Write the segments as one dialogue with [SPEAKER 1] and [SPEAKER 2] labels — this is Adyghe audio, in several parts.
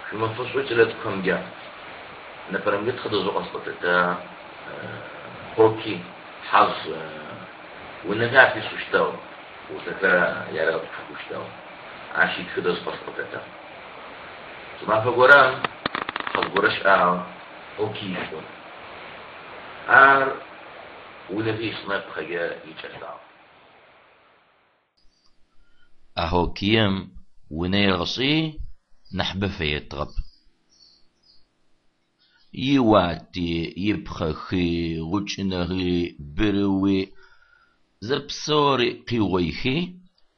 [SPEAKER 1] Шъуимэфэ шӏу кӏэлэцӏыкӏухэмкӏэ. Непэрэмкӏэ тхыдэжъэу къэсӏотэтэ Хоки хьажъ унэхэр афишӏыщтыгъ, гъусэхэр яригъэтӏупщыщтыгъ. Ащ итхыдэжъ къэсӏотэтэ. Зы мафэ горэм хьажъ горэ щыӏагъ Хоки ишӏу. Ар унэхэр ышӏынэ пхъэкӏэ икӏэсагъ.
[SPEAKER 2] А хоккеим унэ егъэшӏи нахьыбэ фэетыгъэп. Иуати, ипхъэхи, гъучӏынэхи, бырыуи зэпсэури къиугъоихи,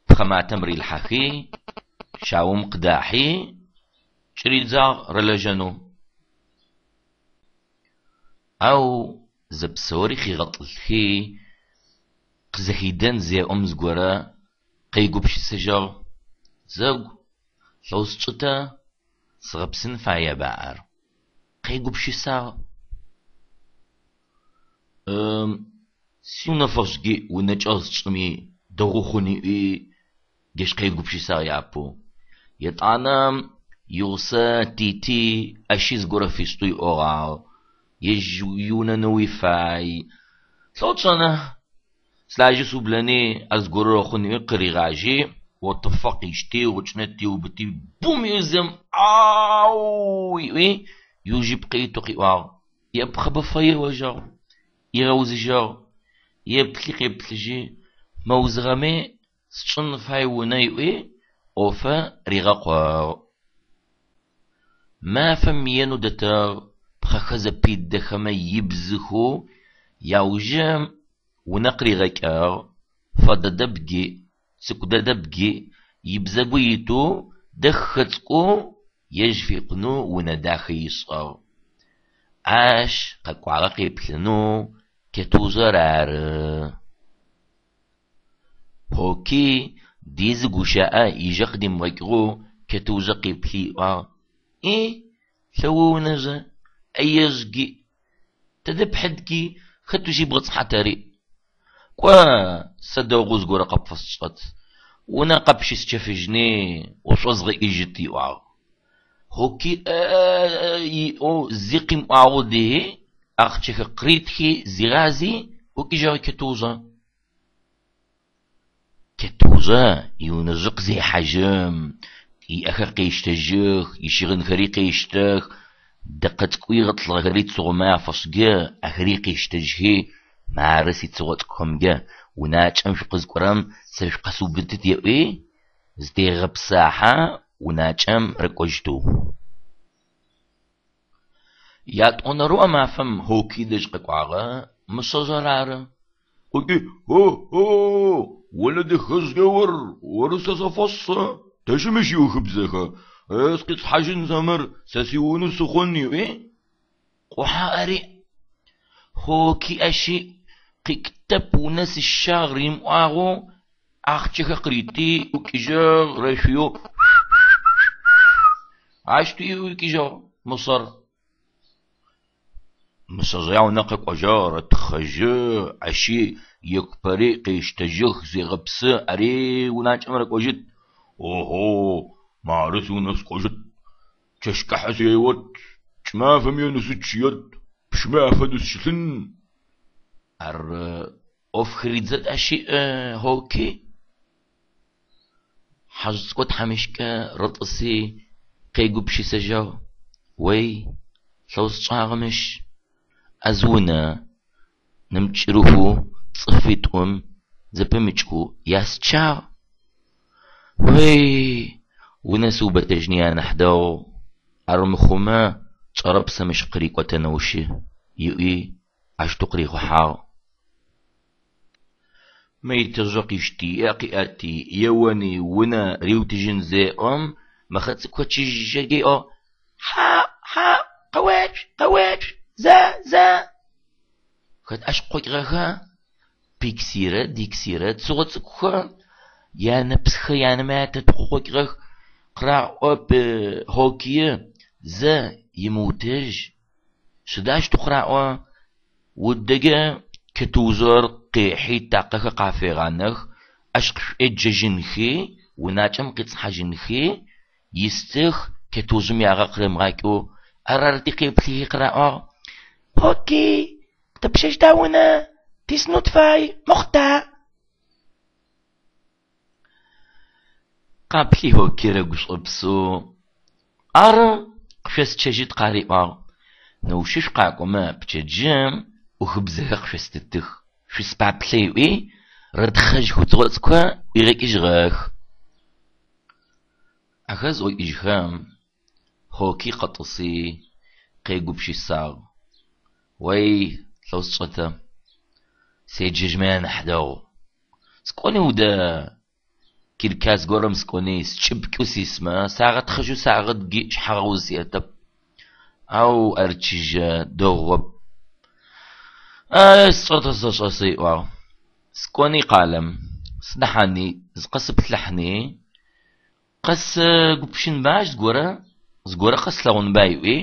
[SPEAKER 2] пхъэматэм рилъхьэхи, щагум къыдахьи, кӏэридзагъ рылэжьэнэу. Ау зэпсэури къигъэтӏылъхи, къызэхидэн зеӏом зыгорэ къегупшысыжьыгъ: Зэгу, лӏэу счӏытэ сыгъэпсын фаеба ар? Къегупшысагъ. Сиунэфэшӏгьи унэкӏэ сшӏыми дэгъу хъун ыӏуи джащ къегупшысагъ япэу. Етӏанэ игъусэ Тити ащи зыгорэ фишӏэу ыӏогъагъ. Ежь иунэнэуи фай. Лӏо тшӏэна? Слажьэ сыублэни ар зыгорэ хъун ыӏуи къыригъажьи, отыфэ къишти, гъучӏынэ теубыти, бум ыӏозэ ау ыӏуи, иужьыпкъэ итэу къыӏуагъ. Епхъэбэфэ еожьыгъ, игъэузыжьыгъ. Еплъи къеплъыжьи, мэузыгъэми сшӏын фай унэ ыӏуи, ӏофэ ригъэкъугъ. Мафэм енэу дэтыгъ, пхъэхэр зэпидэхэмэ ибзыхэу, яужым унэ къыригъэкӏыгъ, фэдэ дэбги, цӏыкӏу дэдэбги, ибзэгу итэу, дэхэ цӏыкӏоу ежь фикъунэу унэ дахэ ышӏыгъ. Ащ къэкӏуагъэ къеплъынэу чэтыужъэр ары. Хоки ди зы гущыӏэ ижэ къыдимыгъэкӏыгъэу чэтыужъэ къеплъи ыӏуагъ: И, лъэо унэжъэ, ӏэежъги, тэдэ пхьыдги, хэт ущибгъэцӏыхьатэри? Кӏо, сэ дэгъоу зыгорэ къэпфэсшӏэт. Унэ къэпщысчэфыжьыни, ушӏозгъэкӏыжьыт, ыӏуагъ. Хоки ыӏоу зи къимыӏуагъэу дихьи, ахъчэхэр къыритхи, зигъази, ӏукӏыжьыгъэ чэтыужъэ. Чэтыужъэ иунэжъы къызехьажьым, иӏэхэр къештэжьых, ищыгъынхэри къештэх, дэкъэ цӏыкӏу игъэтӏылъыгъэхэри цыгъомэ афэшӏгэ ахэри къештэжьхи, мары сицыгъо цӏыкӏухэмкӏэ унакӏэм шъукъызыкӏорэм сэ шъукъэсыубытыт еӏуи, зытегъэпсахьэ унакӏэм рыкӏожьытэу. Ятӏонэрэу а мафэм Хоки дэжь къэкӏуагъэ мышъэжъэр ары.
[SPEAKER 3] Хоки, Хо-хо, унэ дэхэжъкӏэ ор, оры сэ сэфэсы, тэ щымыщ иухыбзэхэ, сыкъицӏыхьажьын сэ мыр, сэ сиунэ сыхъун, ыӏуи,
[SPEAKER 2] къохьагъ ари. Хоки ащи къикӏтэп унэ сыщагъ римыӏуагъэу ахъчэхэр къырити ӏукӏыжьыгъ, рэшъуеу ащтэу ӏукӏыжьыгъ мышъэр. Мышъэжъые яунэ къэкӏожьыгъ, рэтхъэжьы, ащи екупэри къештэжьых, зегъэпсы, ари унакӏэм рэкӏожьыт.
[SPEAKER 3] Охо, мары сиунэ сыкӏожьыт, чэщ кӏыхьэ сеот, кӏымафэм ену сычъыет, пщымэ афэдэу сыщылъын.
[SPEAKER 2] Ар ӏоф хыридзэт ащи Хоки. Хьэжъ цӏыкӏу тхьамыщкӏэ рытӏыси къегупшысэжьыгъ: Уей, лӏэу сшӏагъэ мыщ, а зы унэ нэмыкӏырыху цӏыфитӏум зэпымыкӏхэу ясчагъ. Уей, унэ сыубэтэжьыни анахь дэгъу, армыхъумэ тшӏэрэп сэ мыщ къырикӏотэнэущы, ыӏуи ащтэу къырихъухьагъ. Мыитыжъы къишти, ыӏэ къыӏэти, еони, унэ риутыжьын зеӏом, мэхэ цӏыкӏухэр чыжьэкӏэ ыӏуагъ: Хьаӏу, хьаӏу, къэуцу, къэуцу, зэ, зэ! Хэт ащ къыкъокӏыгъэха? Пиксирэ Диксирэ цыгъо цӏыкӏухэр янэпсхэр янэмэ ятэт къыкъокӏыгъэх. Къыраӏо Хокие зэ имыутыжь. Сыда ащтэу къыраӏо? Удэкӏэ чэтыужъэр къехьи такъэхэр къафегъанэх, ащ къышӏуеджэжьынхи, унакӏэм къицӏыхьажьынхи, истых
[SPEAKER 1] Чэтыужъым иягъэ къыримыгъэкӏэу арарти къеплъыхи къыраӏуагъ, Хоки, къытэпщэщта унэ, тисынэу тыфай, мохъта. Къаплъи Хоки рэгушӏопсэу, Ары, къышъосщэжьыт къариӏуагъ. Неущы шъукъакӏомэ, пчэдыжьым ӏухыбзэхэр къышъостытых, шъуспаплъэ ыӏуи, рытхъэжьхэу цыгъо цӏыкӏухэр ӏуигъэкӏыжьыгъэх. Ахэр зыӏокӏыжьхэм, Хоки къэтӏыси, къегупшысагъ: Уэй, лӏэу сшӏэтэ, седжэжьмэ нахь дэгъу. Скӏони удэ Киркас горэм скӏони, скӏыбкӏэу сисмэ, сагъэтхъэжьэу сагъэдги шъхьэгъэуз сиӏэтэп. Ау ар чыжьэ дэгъоп. Ай, сшӏэтэ сэшӏэ сэ, ыӏуагъ. Скӏони къалэм, сыдэхьани, зыкъэсыплъыхьни, къэсыгупшынба ащ зыгорэ, зыгорэ къэслъэгъунба ыӏуи,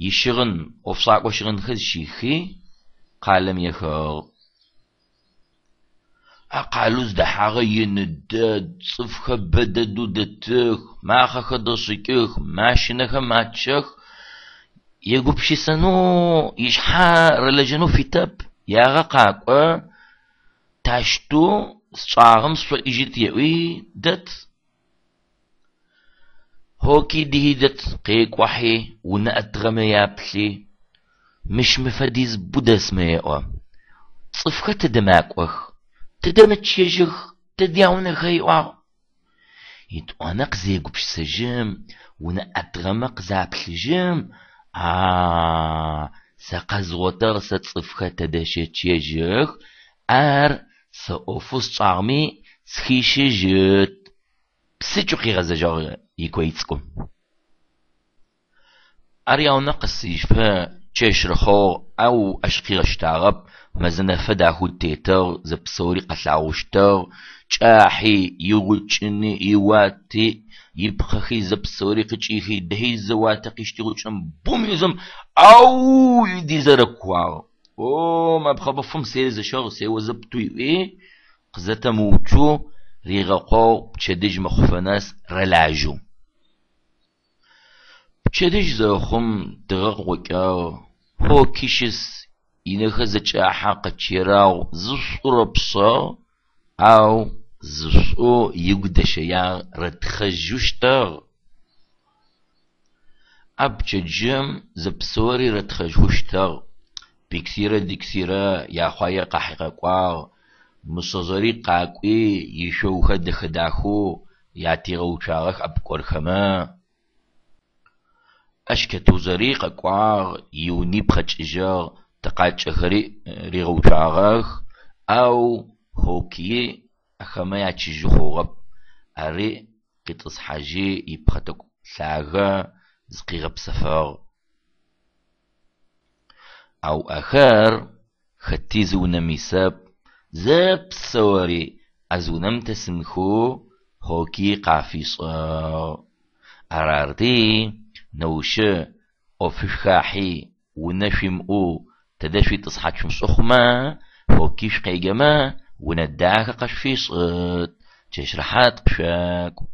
[SPEAKER 1] ищыгъын, ӏофшӏакӏо щыгъынхэр зыщихи, къалэм ехыгъ. А къалэу зыдэхьагъэр ины дэд, цӏыфхэр бэ дэдэу дэтых, махъэхэр дэшӏыкӏых, машинэхэр мачъэх. Егупшысэнэу, ышъхьэ рылэжьэнэу фитэп. Ягъэ къакӏо, тащтэу сшӏагъэм сшӏоӏыжьыт еӏуи дэт. Хоки дихи дэт, къекӏухьи, унэ ӏэтыгъэмэ яплъи, мыщ мы фэдиз бэу дэсмэ еӏо. Цӏыфхэр тыдэ макӏох, тыдэ мэчъыежьых, тыд яунэхэр ыӏуагъ. Етӏуанэ къызегупшысэжьым, унэ ӏэтыгъэмэ къызаплъыжьым, а-а-а, сэ къэзгъотыгъ сэ цӏыфхэр тэдэ щэчъыежьых, ар сэ ӏофэу сшӏагъэми схищыжьыт. Псынкӏэу къигъэзэжьыгъ икой цӏыкӏу. Ар яунэ къэсыжьыфэ чэщ рыхъугъ, ау ащ къигъэщтагъэп, мэзэ нэфэ дахэу тетыгъ, зэпсэури къэлъагъощтыгъ, кӏахьи, игъучӏыни, иуати, ипхъэхи зэпсэури къыкӏихи, дэхи зэ уатэ къишти гъучӏым бум езым ау дизэрэкуагъ. О, мы пхъэбыфым сезэщыгъ, сеозэптэу ыӏуи, къызэтэмыуцоу ригъэкъугъ пчэдыжь мэхъуфэ нэс рэлажьэу. Пчэдыжь зэхъум тыгъэ къыкъокӏыгъ, Хоки щыс, инэхэр зэкӏахьэ къэчэрагъу, зышӏурэ пшъыгъ, ау зышӏу ыгу дэщэягъ, рытхъэжьыщтыгъ. А пчэдыжьым зэпсэури рытхъэжьыщтыгъ. Пиксирэ Диксирэ яхъуае къахьи къэкӏуагъ, мышъэжъэри къакӏуи ишъоухэр дэхэ-дахэу ятигъэуцуагъэх ӏэпкӏорхэмэ. Ащ чэтыужъэри къэкӏуагъ, иуни пхъэкӏыжьыгъ, тыкъакӏэхэри ригъэуцуагъэх, ау Хоки ахэмэ ячыжьэ хъугъэп. Ари къитӏысхьажьи ипхъэтӏэкӏу лъагэ зыкъигъэпсэфыгъ. Ау ахэр хэти зы унэм исэп, зэпсэури а зы унэм тэсынхэу Хоки къафишӏыгъ. Арарти неущы ӏофы шъухахьи, унэ шъуимыӏэу тэдэ шъуитӏысхьат шъумышӏэ хъумэ, Хоки шъукъеджэмэ, унэ дахэ къэшъуфишӏыт, чэщ рэхьат къышъокӏу.